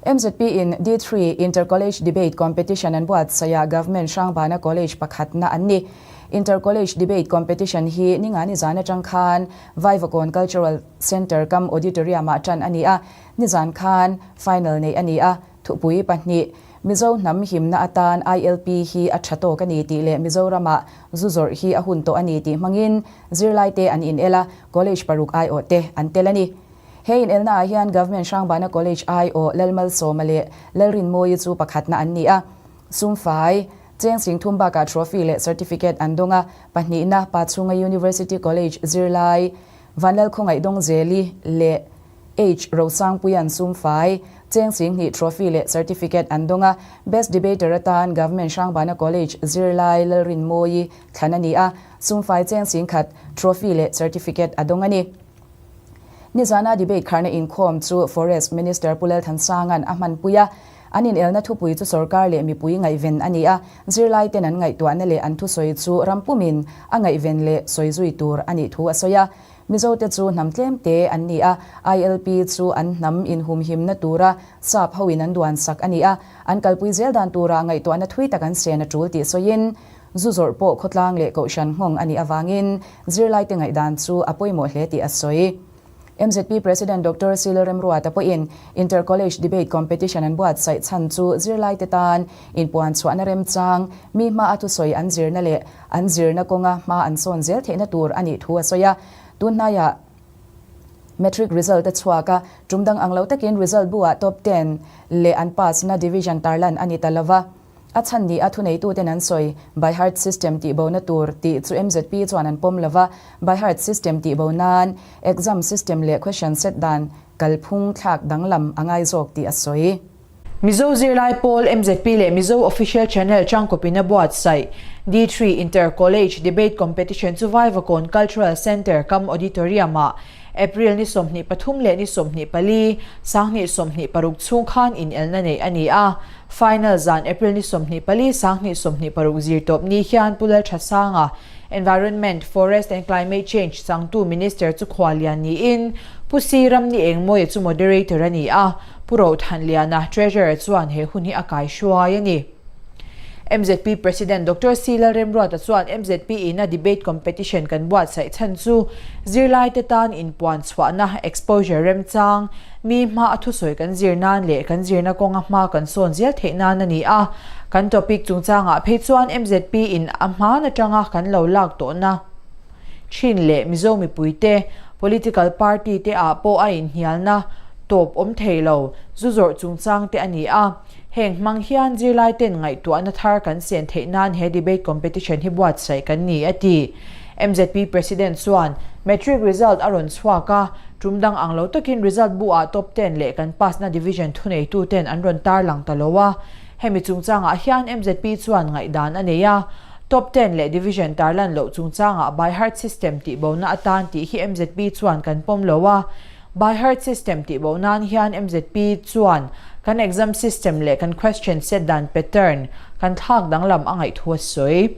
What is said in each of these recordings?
MZP in D3 Inter-College Debate Competition an buatsaihah Government Hrangbana College pakhatna an ni. Inter-College Debate Competition hi ningani zan atang khan Vaivakawn Cultural Centre kam Auditorium-ah tan a ni a, nizan khan final neih a ni a, thupui pahnih, Mizo hnam himna atan ILP hi a tha tawk a ni tih leh Mizoramah zu zawrh hi a hun tawh a ni tih hmangin zirlaite an inel a, college paruk aiawh te an tel a ni. He inelnaah hian Government Hrangbana College aiawh Lalmalsawma leh Lalrinmawii chu pakhatna an ni a, sumfai, cheng singthum bakah trophy leh certificate an dawng a, pahnihna Pachhunga University College zirlai Vanlalkhawngaih-Dawngzeli leh H Rosangpuia'n sumfai, cheng singhnih trophy leh certificate an dawng a, Best Debater atan Government Hrangbana College zirlai Lalrinmawii thlan a ni a, sumfai cheng singkhat trophy leh certificate a dawng a ni. Nizana debate kharna inkhawm chu Forest Minister Pu Lalthansanga'n a hmanpui a, an inelna thupui chu sorkar leh mipui ngaihven a ni a, zirlaiten an ngaihtuahna leh an thusawi chu ram pumin a ngaihven leh sawi zui tur a nih thu a sawi a. Mizote chu hnam tlemte an ni a, ILP chu an hnam inhumhimna tura sap hoin an duan sak a ni a, an kalpui zel dan tura ngaihtuahna thui tak an sen a tul tih sawiin, Zu zawrh pawh khawtlang leh kohhran nghawng a nih avangin zirlaite ngaihdan chu a pawimawh hle tih a sawi. MZP President Doctor Sil Remruata pawhin Inter-College Debate Competition an buatsaih chhan chu zirlaite tan inpuan chhuahna remchang, mi hma a thusawi an zirna leh an zirna kawnga hma an sawn zel theihna tur a nih thu a sawi a. Tunhnaiah Matric result a chhuak a, tum dang ang lo takin result bu-ah top ten leh an pass-na division tarlan a ni ta lova. A chhan ni a thuneituten an sawi, by heart system tih bona tur tih chu MZP chuan an pawm lova, by heart system tih bo nan exam system leh question set dan kalphung thlak danglam a ngai zawk tih a sawi. Mizo zirlai pawl MZP leh Mizo Official Channel changkawpin a buatsaih D3 Inter College Debate Competition chu Vaivakawn Cultural Centre kam Auditorium-ah April ni 23 leh ni 24, 2026 chhung khan inelna neih a ni a. Final zan April ni 24, 2026 zirtawp ni hian Pu Lalthasanga, Environment, Forest and Climate Change changtu Minister chu khuallian niin Pu Si Ramni Engmawia chu Moderator a ni a, Pu Rothanliana, Treasurer chuan he hun hi a kaihruai a ni. MZP President Doctor C Lalremruata chuan MZP in a debate competition kan buatsaih chhan chu zirlaite tan inpuan chhuahna, exposure, remchang, mi hma a thusawi kan zir nan leh kan zirna kawnga hma kan sawn zel theih nan a ni a. Kan topic chungchangah phei chuan MZP in a hman atanga kan lo lak tawhna thin leh Mizo mipuite, political party te ah pawh a inhnialna tawp awm thei lo, zu zawrh chungchang te a ni a. Heng hmang hian zirlaiten ngaihtuahna thar kan sen theih nan he debate competition hi buatsaih kan ni, a ti. MZP President chuan, Matric result a rawn chhuak a, tum dang ang lo takin result bu ah top ten leh kan pass na division thuneitu ten an rawn tarlang ta lo a. Hemi chungchangah hian MZP chuan ngaihdan a nei a, top ten leh division tarlan loh chungchangah by heart system tihbona atan tih hi MZP chuan kan pawm lo a, By heart system tih bo nan hian MZP chuan kan exam system leh kan question set dan pattern kan thlak danglam a ngaih thu a sawi.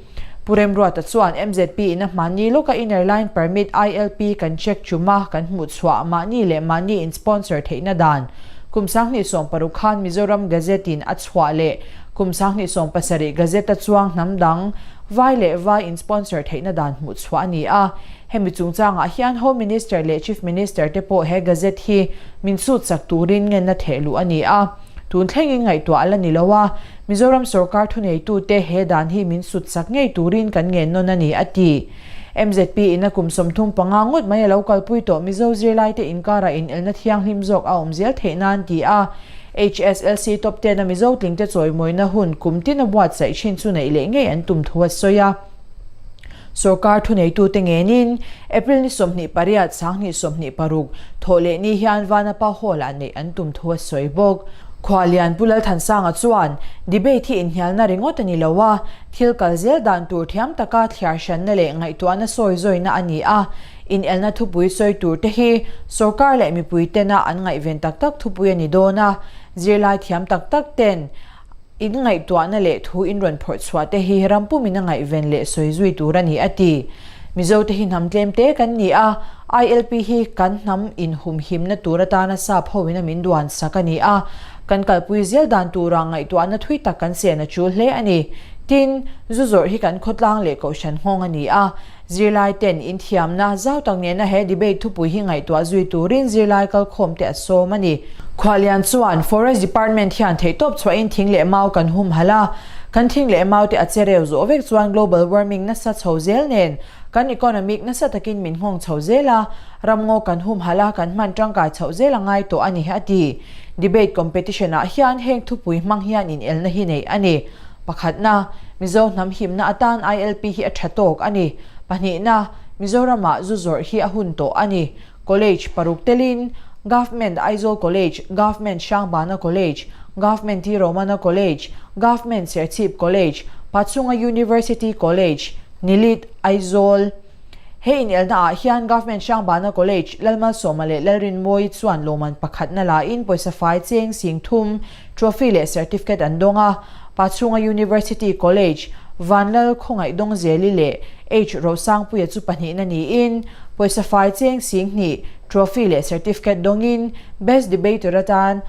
Pu Remruata chuan MZP in a hmani lawka inner line permit, ILP, kan check chuma kan hmuh chhuah mahni leh mahni in sponsor theihna dan kum 2016 khan Mizoram Gazette in a chhuah leh kum 2017 Gazette a chuang hnam dang vai leh vai in sponsor theihna dan hmuh chhuah a ni a. Hemi chungchangah hian Home Minister leh Chief Minister te pawh he Gazette hi min sut chak turin ngenna theh luh a ni a. Tun thlengin ngaihtuah a la ni lo a, Mizoram sorkar thuneitute he dan hi min sut chak ngei turin kan ngen nawn a ni, a ti. MZP in a kum 35 ngawt mai a lo kalpui tawh Mizo zirlaite inkarah inelna thianghlim zawk a awm zel theih nan ti a, HSLC top ten a Mizo tlingte chawimawina hun kum tin a buatsaih thin chu neih leh ngei an tum thu a sawi a. Sorkar thuneitute ngenin April ni 28, 2026, thawh leh ni hian Vanapa Hall-ah neih an tum thu a sawi bawk. Khualian Pu Lalthansanga chuan, Debate hi inhnialna ringawt a ni lo a, thil kal zel dan tur thiam taka thliar hranna leh ngaihtuahna sawi zawina a ni a, inelna thupui sawi tur te hi sorkar leh mipui tena an ngaihven tak tak thupui a ni dawn a, zirlai thiam tak tak ten In ngaihtuahna leh thu in rawn phawrh chhuah te hi ram pumin a ngaihven leh sawi zui tur a ni, a ti. Mizote hi hnam tlem te kan ni a, ILP hi kan hnam inhumhimna tur atana sap hoin a min duan sak a ni a, Kan kalpui zel dan tura ngaihtuahna thui tak kan sen a chul hle a ni. Tin, zu zawrh hi kan khawtlang leh kohhran nghawng a ni a. Zirlai ten inthiamna zau tak nena he debate thupui hi ngaihtuah zui turin zirlai kalkhawm te a sawm a ni. Khualian chuan Forest Department hian theihtawp chhuahin thing leh mau kan humhalh a, kan thing leh mau te a che reu zawh vek chuan global warming nasa chho zel nen kan economic nasa takin min nghawng chho zel a, ramngaw kan humhalh a kan hman tangkai chhoh zel a ngai tawh a ni a ti. Debate competition ah hian heng thupui hmang hian inelna hi neih a ni. Pakhatna, Mizo hnam himna atan ILP hi a tha tawk a ni. Pahnihna, Mizoramah zu zawrh hi a hun tawh a ni. College paruk telin, Government Aizawl College, Government Hrangbana College, Government Tiromana College, Government Serchhip College, Pachhunga University College, Nilit, Aizawl. He inelna ah hian Government Hrangbana College, Lalmalsawma leh Lalrinmawii chuan lawmman pakhatna lain pawisa fai cheng sing thum, trophy leh certificate an dawng a. Pachhunga University College, Vanlal Khawngaih-Dawngzeli leh H Rosangpuia chu pahnihna niin, pawisa fai cheng sing hnih, trophy leh certificate dawngin Best Debater atan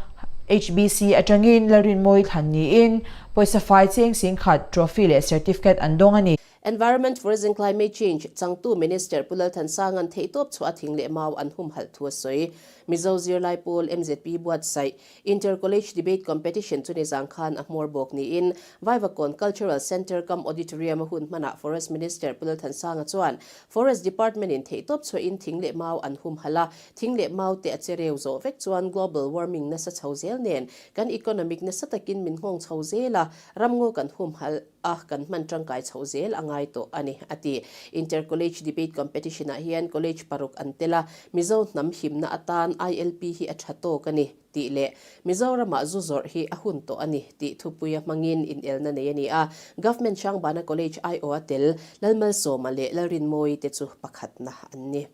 HBC atangin Lalrinmawii thlan niin, pawisa fai cheng sing khat, trophy leh certificate an dawng a ni. Environment, Forest and Climate Change changtu Minister Pu Lalthansanga'n theihtawp chhuah a thing leh mau an humhalh thu a sawi. Mizo zirlai pawl MZP buatsaih Inter College Debate Competition chu nizang khan a hmawr bawk niin Vaivakawn Cultural Centre cum Auditorium a hun hmanah Forest Minister Pu Lalthansanga chuan Forest Department in theihtawp chhuahin thing leh mau an humhalh a, thing leh mau te a che reu zawh vek chuan global warming nasa chho zel nen kan economic nasa takin min nghawng chho zel a, ramngaw kan humhalh a kan hman tangkai chho zel a ngai tawh a ni, a ti. Inter College Debate Competition ah hian college paruk an tel a, Mizo hnam himna atan ILP hi a tha tawk a ni, tih leh Mizoramah zu zawrh hi a hun tawh a ni, tih thupuia hmangin inelna nei a ni a. Government Hrangbana College aiawha tel Lalmalsawma leh Lalrinmawii te chu pakhatna an ni.